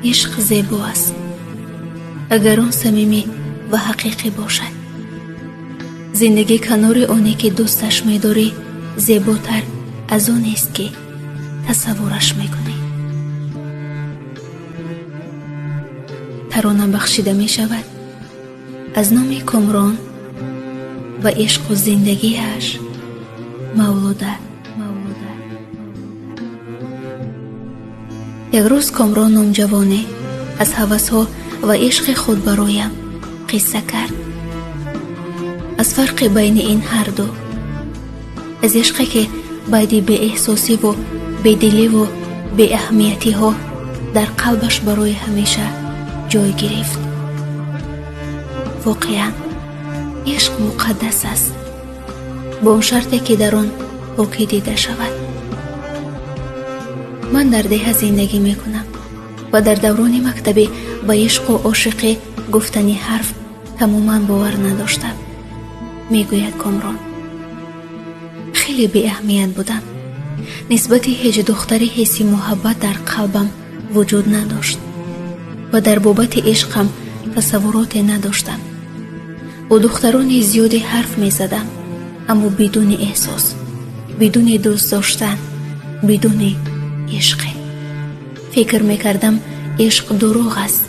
Ишқ зебо аст, агар он самимӣ ва ҳақиқӣ бошад. Зиндагӣ канори оне ки дӯсташ медорӣ зеботар аз онест, ки тасаввураш мекунӣ. Тарона бахшида мешавад аз номи Комрон ва ишқу зиндагиаш Мавлуда. Як рӯз Комрон номҷавоне аз ҳавасҳо ва ишқи худ бароям қисса кард. Аз фарқи байни ин ҳарду, аз ишқе ки баъди беэҳсосиву бедиливу беаҳамиятиҳо дар қалбаш барои ҳамеша ҷой гирифт. Воқеан, ишқ муқаддас аст, бо он шарте ки дар он покӣ дида шавад. Ман дар деҳа зиндагӣ мекунам ва дар даврони мактабӣ ба ишқу ошиқӣ гуфтани ҳарф тамоман бовар надоштам, мегӯяд Комрон. Хеле беаҳамият будам. Нисбати ҳеҷ духтаре ҳисси муҳаббат дар қалбам вуҷуд надошт ва дар бобати ишқам тасаввуроте надоштам. Бо духтарони зиёде ҳарф мезадам, аммо бидуни эҳсос, бидуни дӯст доштан, бидуни ишқе. Фикр мекардам, ишқ дурӯғ аст,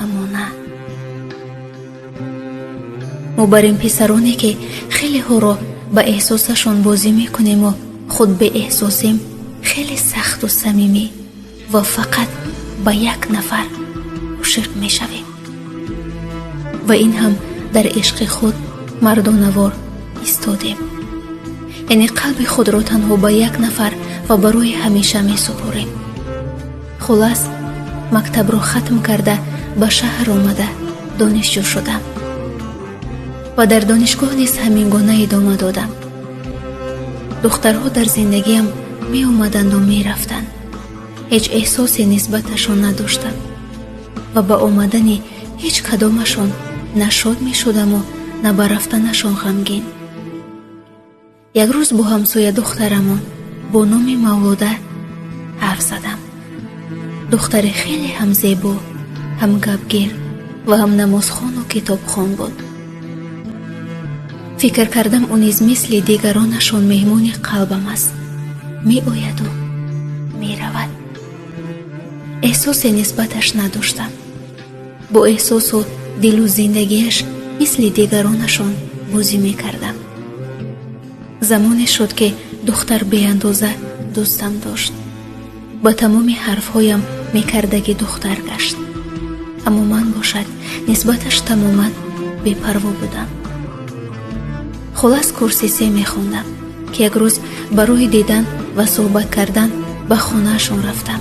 аммо на. Мо бар ин писароне ки хелеҳоро ба эҳсосашон бозӣ мекунему худ беэҳсосем, хеле сахту самимӣ ва фақат ба як нафар ошиқ мешавем ва ин ҳам дар ишқи худ мардонавор истодем, яъне қалби худро танҳо ба як нафар ва барои ҳамеша месупорем. Хулас, мактабро хатм карда, ба шаҳр омада донишҷӯ шудам ва дар донишгоҳ низ ҳамин гуна идома додам. Духтарҳо дар зиндагиам меомаданду мерафтанд. Ҳеҷ эҳсосе нисбаташон надоштам ва ба омадани ҳеҷ кадомашон на шод мешудаму на ба рафтанашон ғамгин. Як рӯз бо ҳамсоя духтарамон бо номи Мавлуда ҳарф задам. Духтаре хеле ҳам зебо, ҳам гапгир ва ҳам намозхону китобхон буд. Фикр кардам, ӯ низ мисли дигаронашон меҳмони қалбам аст, меояду меравад. Эҳсосе нисбаташ надоштам. Бо эҳсосу дилу зиндагиаш мисли дигаронашон бозӣ мекардам. Замоне шуд, ки духтар беандоза дӯстам дошт. Ба тамоми ҳарфҳоям мекардагӣ духтар гашт, аммо ман бошад нисбаташ тамоман бепарво будам. Хулас, курси се мехондам, ки як рӯз барои дидан ва суҳбат кардан ба хонаашон рафтам.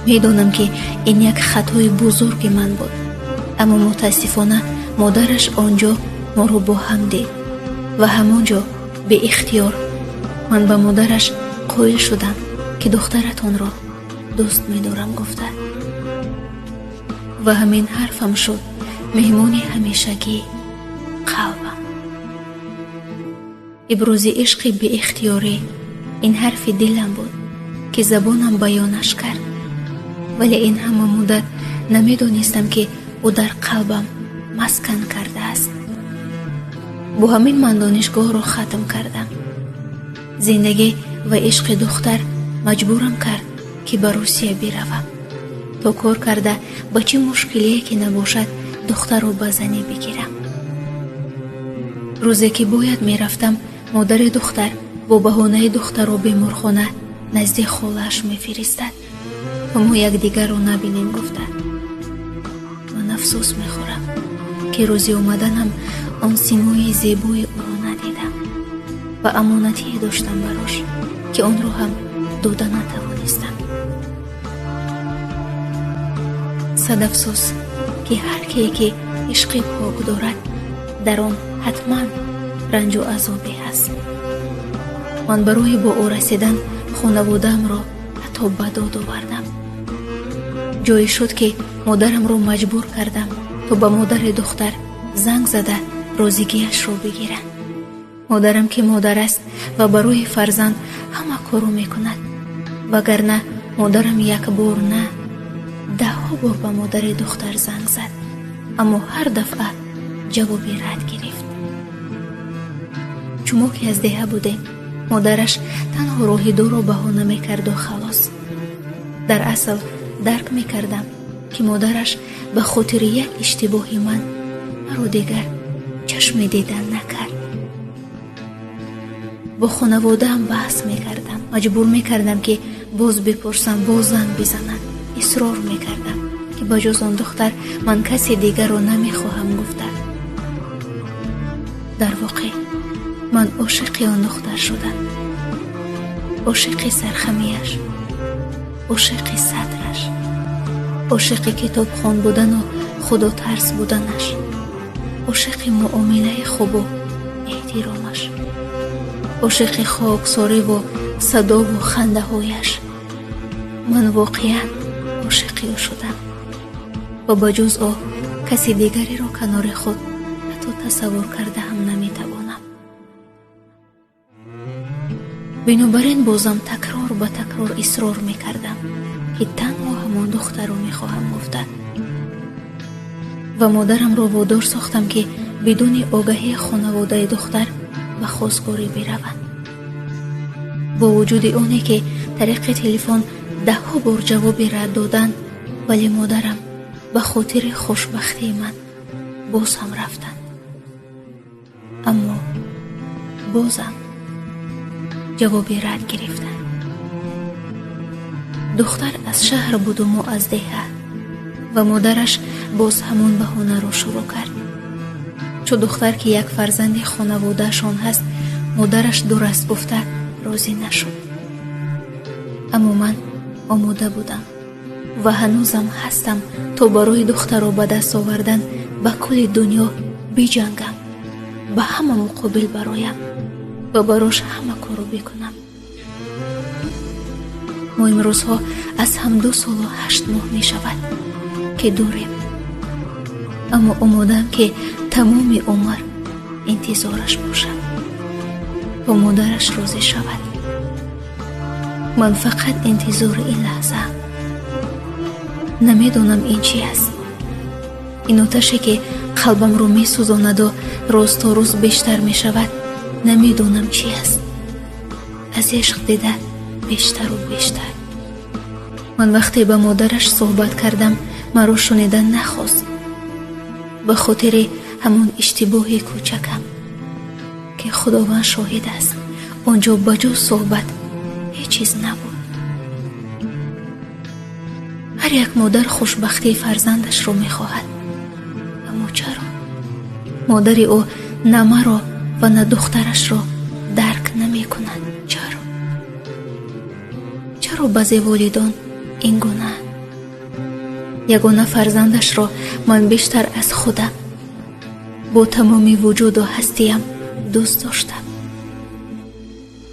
Медонам, ки ин як хатои бузурги ман буд, аммо мутаассифона модараш он ҷо моро бо ҳам дид ва ҳамон ҷо беихтиёр ман ба модараш қоил шудам, ки духтаратонро дӯст медорам гуфта. Ва ҳамин ҳарфам шуд меҳмони ҳамешагии қалбам. Ибрози ишқи беихтиёрӣ ин ҳарфи дилам буд, ки забонам баёнаш кард, вале ин ҳама муддат намедонистам, ки ӯ дар қалбам маскан кардааст. Бо ҳамин ман донишгоҳро хатм кардам. Зиндагӣ ва ишқи духтар маҷбурам кард, ки ба Русия биравам, то кор карда ба чӣ мушкилие ки набошад духтарро ба занӣ бигирам. Рӯзе ки бояд мерафтам, модари духтар бо баҳонаи духтарро беморхона назди холааш мефиристад, то мо якдигарро набинем гуфта. Ман афсӯс мехӯрам, ки рӯзи омаданам он симои зебои ӯро надидам ва амонатие доштам барош, ки онро ҳам дода натавонистам. Сад афсӯс, ки ҳар кие ки ишқи пок дорад, дар он ҳатман ранҷу азобе ҳаст. Ман барои бо ӯ расидан хонаводаамро ҳатто ба дод овардам. Ҷое шуд, ки модарамро маҷбур кардам, то ба модари духтар занг зада розигиашро бигирад. Модарам ки модар аст ва барои фарзанд ҳама корро мекунад, вагарна модарам як бор на, Даҳҳо бор ба модари духтар занг зад, аммо ҳар дафъа ҷавоби рад гирифт. Чун мо ки аз деҳа будем, модараш танҳо роҳи дурро баҳона мекарду халос. Дар асл дарк мекардам, ки модараш ба хотири як иштибоҳи ман маро дигар чашми дидан накард. Бо хонаводаам баҳс мекардам, маҷбур мекардам, ки боз бипурсам, боз занг бизананд. Исрор мекардам, ки ба ҷуз он духтар ман касе дигарро намехоҳам гуфта. Дар воқеъ ман ошиқи он духтар шудам, ошиқи сархамияш, ошиқи сатраш, ошиқи китобхон будану худотарс буданаш, ошиқи муомилаи хубу эҳтиромаш, ошиқи хоксориву садову хандаҳояш. Ман воқеан ошиқи ӯ шудам ва ба ҷуз ӯ каси дигареро канори худ ҳатто тасаввур карда ҳам наметавонам. Бинобар ин бозам такрор ба такрор исрор мекардам, ки танҳо ҳамон духтарро мехоҳам гуфта, ва модарамро водор сохтам, ки бидуни огаҳии хонаводаи духтар ба хостгорӣ бираванд. Бо вуҷуди оне ки тариқи телефон даҳҳо бор ҷавоби рад доданд, вале модарам ба хотири хушбахтии ман боз ҳам рафтанд. Аммо бозам ҷавоби рад гирифтанд. Духтар аз шаҳр буду мо аз деҳа, ва модараш боз ҳамон баҳонаро шурӯъ кард. Чун духтар ки як фарзанди хонаводаашон ҳаст, модараш дур аст гуфта розӣ нашуд. Аммо ман омода будам ва ҳанӯзам ҳастам то барои духтарро ба даст овардан ба кулли дунё биҷангам, ба ҳама муқобил бароям ва барош ҳама корро бикунам. Мо имрӯзҳо аз ҳам 2 солу 8 моҳ мешавад, ки дурем, аммо омодаам, ки тамоми умр интизораш бошам то модараш розӣ шавад. Ман фақат интизори ин лаҳзаам. Намедонам ин чи аст. Ин оташе ки қалбамро месӯзонаду рӯз то рӯз бештар мешавад, намедонам чи аст. Аз ишқ дида бештару бештар. Ман вақте ба модараш суҳбат кардам, маро шунидан нахост. Ба хотири ҳамон иштибоҳи кӯчакам, ки Худованд шоҳид аст, он ҷо ба ҷуз суҳбат ҳеҷ чиз набуд. Ҳар як модар хушбахтии фарзандашро мехоҳад. Аммо чаро модари ӯ на маро ва на духтарашро дарк намекунад? Чаро? Чаро баъзе волидон ин гунаанд? Ягона фарзандашро ман бештар аз худам бо тамоми вуҷуду ҳастиям дӯст доштам.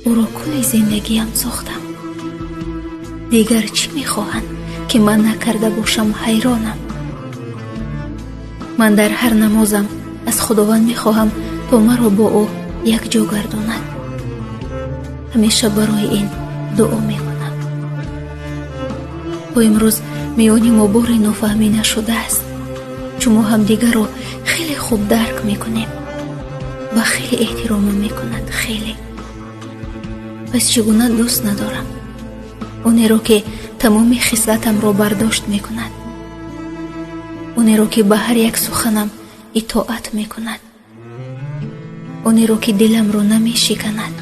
Ӯро кулли зиндагиам сохтам. Дигар чӣ мехоҳанд, ки ман накарда бошам? Ҳайронам. Ман дар ҳар намозам аз Худованд мехоҳам, то маро бо ӯ якҷо гардонад. Ҳамеша барои ин дуо мекунам. То имрӯз миёни мо бори нофаҳмӣ нашудааст, чун мо ҳамдигарро хеле хуб дарк мекунем ва хеле эҳтиромон мекунад, хеле. Пас чӣ гуна дӯст надорам онеро, ки тамоми хислатамро бардошт мекунад, онеро, ки ба ҳар як суханам итоат мекунад, онеро, ки диламро намешиканад,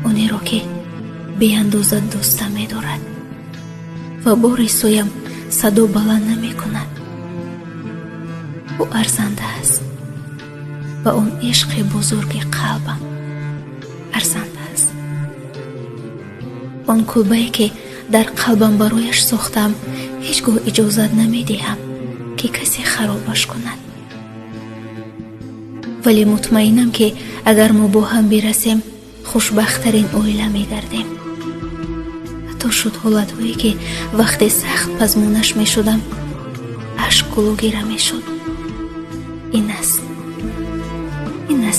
онеро, ки беандоза дӯстам медорад ва бори сӯям садо баланд намекунад. Ӯ арзанда аст ва он ишқи бузурги қалбам арзанда аст. Он кулбае, ки дар қалбам барояш сохтам, ҳеҷ гоҳ иҷозат намедиҳам, ки касе харобаш кунад. Вале мутмаинам, ки агар мо бо ҳам бирасем, хушбахттарин оила мегардем. Ҳатто шуд ҳолатҳое, ки вақте сахт пазмонаш мешудам, ашк гулӯгира мешуд. Ин аст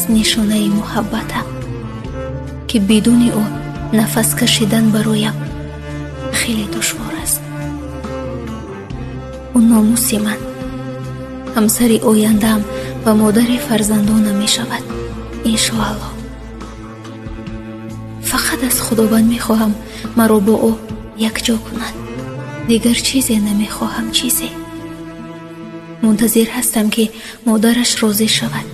нишонаи муҳаббатам, ки бидуни ӯ нафас кашидан бароям хеле душвор аст. Ӯ номуси ман, ҳамсари ояндаам ва модари фарзандонам мешавад, иншоаллоҳ. Фақат аз Худованд мехоҳам, маро бо ӯ якҷо кунад. Дигар чизе намехоҳам, чизе. Мунтазир ҳастам, ки модараш розӣ шавад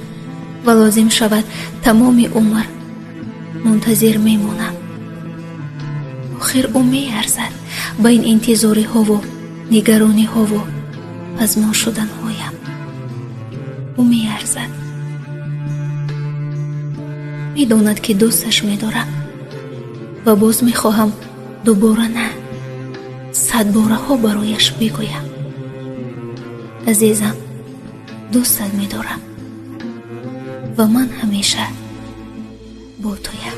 ва лозим шавад, тамоми умр мунтазир мемонам. Охир ӯ меарзад ба ин интизориҳову нигарониҳову пазмон шуданҳоям. Ӯ меарзад. Медонад, ки дӯсташ медорам ва боз мехоҳам дубора, на, садбораҳо барояш бигӯям: азизам, дӯстат медорам ва ман ҳамеша бо туям.